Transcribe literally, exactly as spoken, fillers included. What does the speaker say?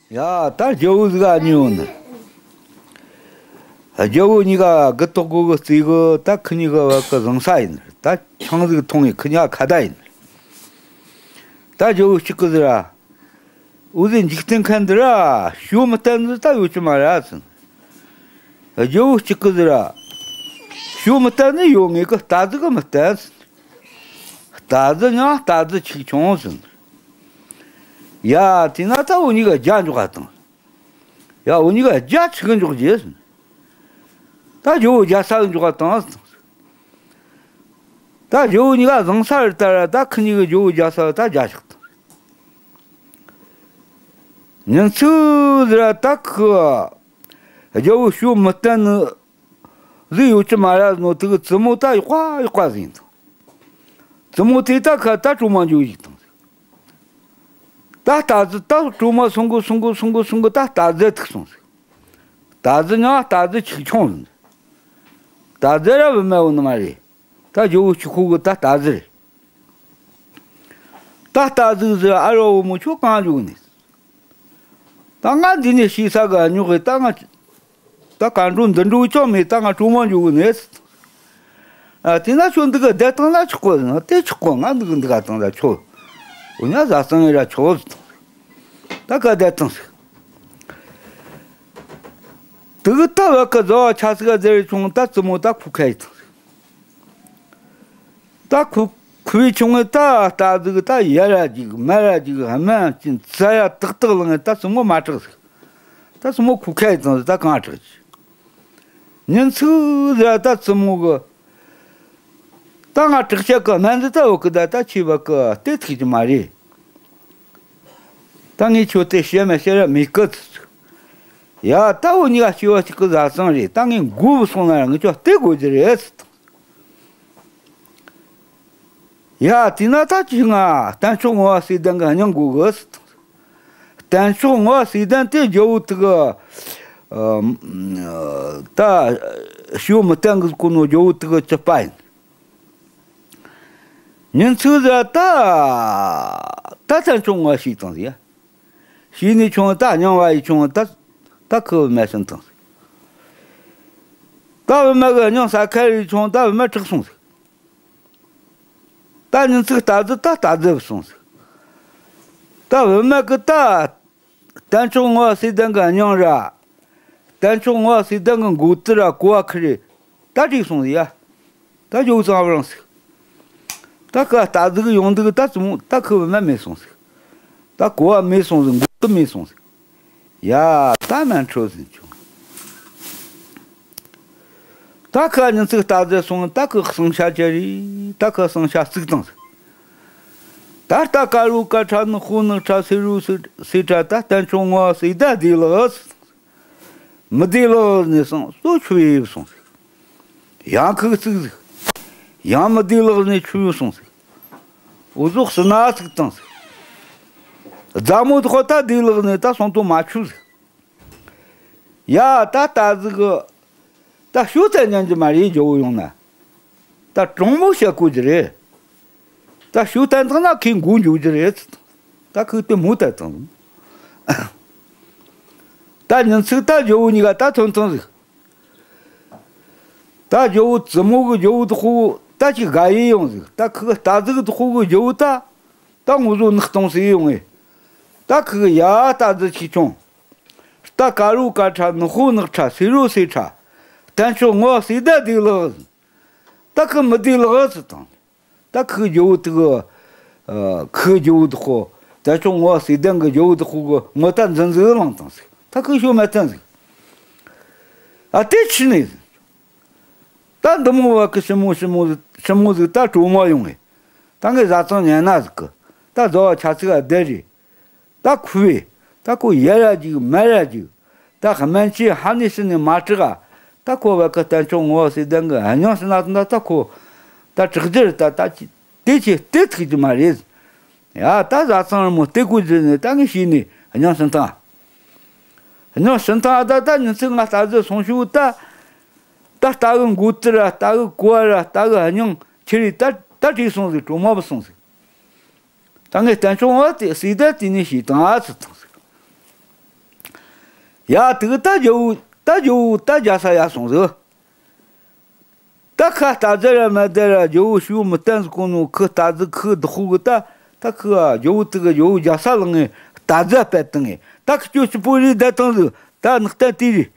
ཡ། ད་རྒྱལ་བོ་ཟིག་ག་ཉོ་ནི། རྒྱལ་བོ་གཉིས་ཀ་དགུ་ཐོག་གོ་གི་རྩིས་གི་ད་ཁི་གཉིས་གི་བར་གི་བཟང་ས་ཡིན། ད་ཆང་ཟིག་འཐུང་ངེ་ཁི་གཉིས་ཁ་བརྡ་ཡིན། ད་རྒྱལ་བོ་གཅིག་གི་ཟེར་ར། འུ་ཟོའི་འཇིག་རྟེན་ཁམས་འདི་ར་ཞོ་མི་བསྟན་ཟིག་ད་ཡོད་ཀྱི་མ་རེད་ཟེར། རྒྱལ་བོ་གཅིག་གི་ཟེར་ར། ཞོ་མི་བསྟན་ནི་ཡོད་ངེས་གི། རྟ་ཟིག་གི་མི་བསྟན་ཟེར། རྟ་རྫི་ཉང་རྟ་རྫི་ཆིག་ཆུང་ཟེར། ཡ། དེས་ན་ད་འུ་གཉིས་ཀ་རྒྱ་འཇོག་ག་བཏང་། ཡ། འུ་གཉིས་ཀ་རྒྱ་ཆི་གི་འཇོག་རྒྱུ་ཟེར། ད་རྒྱལ་བོ་རྒྱ་ས་གི་འཇོག་ག་བཏང་ཟེར། ད་རྒྱལ་བོ་གཉིས་ཀ་བཟང་ས་རེད། ད་ར་ད་ཁི་གཉིས་གི་རྒྱལ་བོ་རྒྱ་ས་ད་རྒྱ་ཆགས་བཏང་། ཉིན་ཅིག་ཟེར་ར་ད་ཁི་རྒྱལ་བོ་ཞོ་མི་བསྟན་ནི་ཟིག་ཡོད་ཀྱི་མ་རེད་ཟེར་ནོ་དེ་གི་བཙུན་མོ་ད་ཡག་པ་ཡག་པ་ཟིག་ཡིན་དང་། བཙུན་མོ་དེ་ད་ཁ་ད་གྲོ་མ་འཇོ་ཡིག་དང་། ད་རྟ་རྫི་ད་གྲོ་མ་སོང་གི་སོང་གི་སོང་གི་སོང་གི་ད་རྟ་རྫི་ཐུག་སོང་ཟིག། རྟ་རྫི་ཉང་རྟ་རྫི་ཆིག་ཆུང་ཟིག། རྟ་རྫི་ར་བུད་མེད་བོ་ནི་མ་རེད། ད་རྒྱལ་བོ་གཅིག་པོ་གི་ད་རྟ་རྫི་རེད། ད་རྟ་རྫི་ཟེར། ཨ་རོ་བུ་མོ་ཁྱོད་གང་འཇོག་ནས། ད་ང་འདི་ནས་ཤི་ས་ག་ཉོག་གི། ད་ང་ད་གར་འགྲོ་འདི་འགྲོ་ཅང་མེད། ད་ང་གྲོ་མ་འཇོག་གི་ནས། ཨ། དེས་ན་ཁྱོད་འདི་ག་བསྡད་བཏང་ན་ཆོག་གི་ཟེར་ན། དེ་ཆོག་གི། ང་འདི་ག་འདི་ག་བཏང་ད་ཆོག། འུ་གཉིས་ཀ་བཟའ་ཚང་ཡིན་ར་ཆོག་ཟེར། ད་ག་བསྡད་བཏང་ཟིག། དེ་གི་ད་བ་གི་བཟའ་བ་ཆ་ཟིག་ག་ཟེར་བྱུང་། ད་བཙུན་མོ་ད་ཁུ་ཁ་ཡི་བཏང་ཟིག། ད་ཁུ་ཁུ་བའི་ཆུང་ངེ་ད་རྟ་ཟིག་ད་ཡ་ར་ཅིག་མ་ར་ཅིག་སྨན་གྱི་རྩ་ཡ་ཏག་ཏག་ལངས་ངེ་ད་བཙུན་མོ་མ་དྲག་ཟིག། ད་བཙུན་མོ་ཁུ་ཁ་ཡི་བཏང་ཟིག། ད་གང་དྲག་ཅིག། ཉིན་ཅིག་ཟེར་ར་ད་བཙུན་མོ་གི། ད་ང་དྲག་ཆེ་གི་སྨན་འདི་ད་འོ་གི། ད་ད་ཁྱོད་བ་གི་དེ་ཐུག་གི་མ་རེད། ད་ངས་ཁྱོད་དེ་བཤད་མ་བཤད་ར་མེད་གི་ཟེར། ཡ། ད་འུ་གཉིས་ཀ་སྐྱེ་བ་གཅིག་གི་བཟའ་ཚང་རེད། ད་ངས་མགོ་བུད་སོང་ན་ར་ངས་ཁྱོད་བལྟ་དགོས་རྒྱུ་རེད་ཟེར། ཡ། དེས་ན་ད་ཁྱོས་ང་བསྟན་མཆོག་བསྔོ་བ་ཟས་ལྡན་གི་སྙིང་དགོས་གི་ཟེར། བསྟན་མཆོག་བསྔོ་བ་ཟས་ལྡན་དེ་རྒྱལ་བོ་དེ་གི། ཨ། ད་ཞོ་མི་བསྟན་གི་ཟེར་གོ་ནོ་རྒྱལ་བོ་དེ་གི་གྲྭ་པ་ཡིན། ཉིན་ཅིག་ཟེར་ར་ད་ད་བསྟན་མཆོག་བསྔོ་བ་བྱས་བཏང་ཟིག་ཡ། བྱས་ནས་བྱུང་ད་སྙིང་བ་ཡི་བྱུང་ད། ད་ཁི་བུད་མེད་ཟིན་བཏང་ཟིག། ད་བུད་མེད་གི་སྙིང་ཟ་ཁ་རི་བྱུང་ད་བུད་མེད་དྲག་སོང་ཟིག། ད་ཉིན་ཅིག་རྟ་རྫི་ད་རྟ་རྫི་བུད་སོང་ཟིག། ད་བུད་མེད་གི་ད་བསྟན་མཆོག་བསྔོ་བ་ཟས་ལྡན་གི་སྙིང་ར། བསྟན་མཆོག་བསྔོ་བ་ཟས་ལྡན་གི་མགོ་ཏི་ར་ཀོ་བ་ཁི་རེ་ད་བྲིས་སོང་ཟིག་ཡ། ད་རྒྱལ་བོ་ཙང་བ་རང་ཟིག། ད་ཁི་རྟ་རྫི་གི་ཡོང་འདུག། ད་བཙུན་མོ་ད་ཁི་བུད་མེད་མེད་སོང་ཟིག། ད་ཀོ་བ་མེད་སོང་ཟིག། མགོ་ཏི་མེད་སོང་ཟིག། ཡ། ད་སྨན་འཕྲོད་ཟིན་བྱུང་། ད་ཁི་ཉིན་ཅིག་རྟ་རྫི་སོང་། ད་ཁི་ཟིང་ཆ་ཅི་རེད། ད་ཁི་ཟིང་ཆ་བརྩིགས་བཏང་ཟིག། ད་རྟ་དཀར་རོ་དཀར་ཁྲ་ནག་པོ་ནག་ཁྲ་སེར་རོ་སེར་སེར་ཁྲ། ད་བསྟན་མཆོག་བསྔོ་བ་ཟས་ལྡན་བདེ་ལེགས་ཟེར། མི་བདེ་ལེགས་ནས་སང་སོ་ཆུ་ཡིབ་སོང་ཟིག། ཡང་ཁུག་བརྩིགས་ཟིག། ཡང་མི་བདེ་ལེགས་ནས་ཆུ་ཡིབ་སོང་ཟིག། འུ་ཟོ་ཕྱི་ན་བརྩིགས་བཏང་ཟིག། རྫ་མོ་དེ་ཁོ་ད་བདེ་ལེགས་ནས་ད་སོང་དོ་མ་ཆུ་ཟིག། ཡ། ད་རྟ་རྫི་གི་ད་ཞོ་བསྟན་ཉན་རྒྱུ་མ་རེད། རྒྱལ་བོ་ཡོང་ན་ད་དྲང་མོ་བཤད་དགོས་རྒྱུ་རེད། ད་ཞོ་བསྟན་བཏང་ན་ཁོས་མགོ་འགྱོ་རྒྱུ་རེད། ད་ཁོས་དེ་མོ་བསྟན་བཏང་། ད་ཉིན་ཅིག་ད་རྒྱལ་བོ་གཉིས་ཀ་ད་ཐོན་བཏང་ཟིག། ད་རྒྱལ་བོ་བཙུན་མོ་གི་རྒྱལ་བོ་དེ་ཁོ་ད་ཅིག་དགའ་ཡི་ཡོང་ཟིག། ད་ཁི་གི་རྟ་རྫི་གི་དེ་ཁོ་གི་རྒྱལ་བོ་ད་ད་ངུ་ཟོ་ནག་གཏོང་ཟིག་ཡོང་ངེ། ད་ཁི་གི་ཡ་རྟ་རྫི་ཆེ་ཆུང་། རྟ་དཀར་རོ་དཀར་ཁྲ་ནག་པོ་ནག་ཁྲ་སེར་རོ་སེར་ཁྲ། བསྟན་མཆོག་བསྔོ་བ་ཟས་ལྡན་བདེ་ལེགས། ད་ཁི་མི་བདེ་ལེགས་ཟེར་བཏང་། ད་ཁི་རྒྱལ་བོ་དེ་གི། ཨ། ཁི་རྒྱལ་བོ་དེ་ཁོ། བསྟན་མཆོག་བསྔོ་བ་ཟས་ལྡན་གི་རྒྱལ་བོ་དེ་ཁོ་གི་ངོ་ད་འཛིན་ཟིག་བླངས་བཏང་ཟིག། ད་ཁི་ཞོ་མེད་བཏང་ཟིག། ཨ། དེ་ཆི་ནས་ཟིག། ད་འདི་མོ་བ་གི་ཞི་མོ་ཞི་མོ་ཞི་མོ་ཟིག་ད་གྲོ་མ་ཡོང་ངེ། ད་ངས་བཟའ་ཚང་ཉན་ན་ཟིག་གི། ད་བཟའ་བ་ཆ་ཚིག་ག་བསྡད་རེད། ད་ཁུ་བས། ད་ཁོ་ཡ་ར་རྒྱུག་མ་ར་རྒྱུག། ད་སྨན་ཆེ་ཧ་ནི་ཤི་ནི་མ་དྲག་ག། ད་ཁོ་བ་གི་བསྟན་མཆོག་བསྔོ་བ་ཟས་ལྡན་གི་སྙིང་ཟིན་ན་ད་ད་ཁོ་ད་དྲག་རྒྱུ་རེད། ད་ད་ཅི་དེ་ཅི་སྟེ་ཐུག་རྒྱུ་མ་རེད། ཡ། ད་བཟའ་ཚང་རི་མོ་སྟེ་ཀུ་རྒྱུ་ནི་ད་ངས་ཤེས་ནི། སྙིང་ཟིན་ཐང་། སྙིང་ཟིན་ཐང་། ད་ད་ཉིན་ཅིག་ང་རྟ་རྫི་སོང་ཤུལ་ད། ད་རྟ་གི་མགོ་ཏི་ར་རྟ་གི་ཀོ་བ་ར་རྟ་གི་སྙིང་ཁྱེར་རེ་ད་ད་བྲིས་སོང་ཟིག། གྲོ་མ་བུད་སོང་ཟིག། ད་ངས་བསྟན་མཆོག་བསྔོ་བ་དེ་ཟས་ལྡན་དེ་ནས་བྱས་བཏང་ཨ་ཚུལ་བཏང་ཟིག། ཡ་དེ་གི་ད་རྒྱལ་བོ་ད་རྒྱལ་བོ་ད་རྒྱལ་ས་ཡར་སོང་ཟིག། ད་ཁ་རྟ་རྫི་ར་མ་རྫི་ར་རྒྱལ་བོ་ཞེ་བོ་མི་བསྟན་ཟིག་གོ་ནོ། ཁུ་རྟ་རྫི་ཁུ་བདག་པོ་གི་ད་ད་ཁུ་ཨ་རྒྱལ་བོ་དེ་གི་རྒྱལ་བོ་རྒྱལ་ས་ལངས་ངེ་རྟ་རྫི་སྤེལ་བཏང་ངེ། ད་ཁུ་ཅོ་ཅི་པོ་རེ་བསྡད་བཏང་ཟིག། ད་ནག་རྟ་དེ་རེ་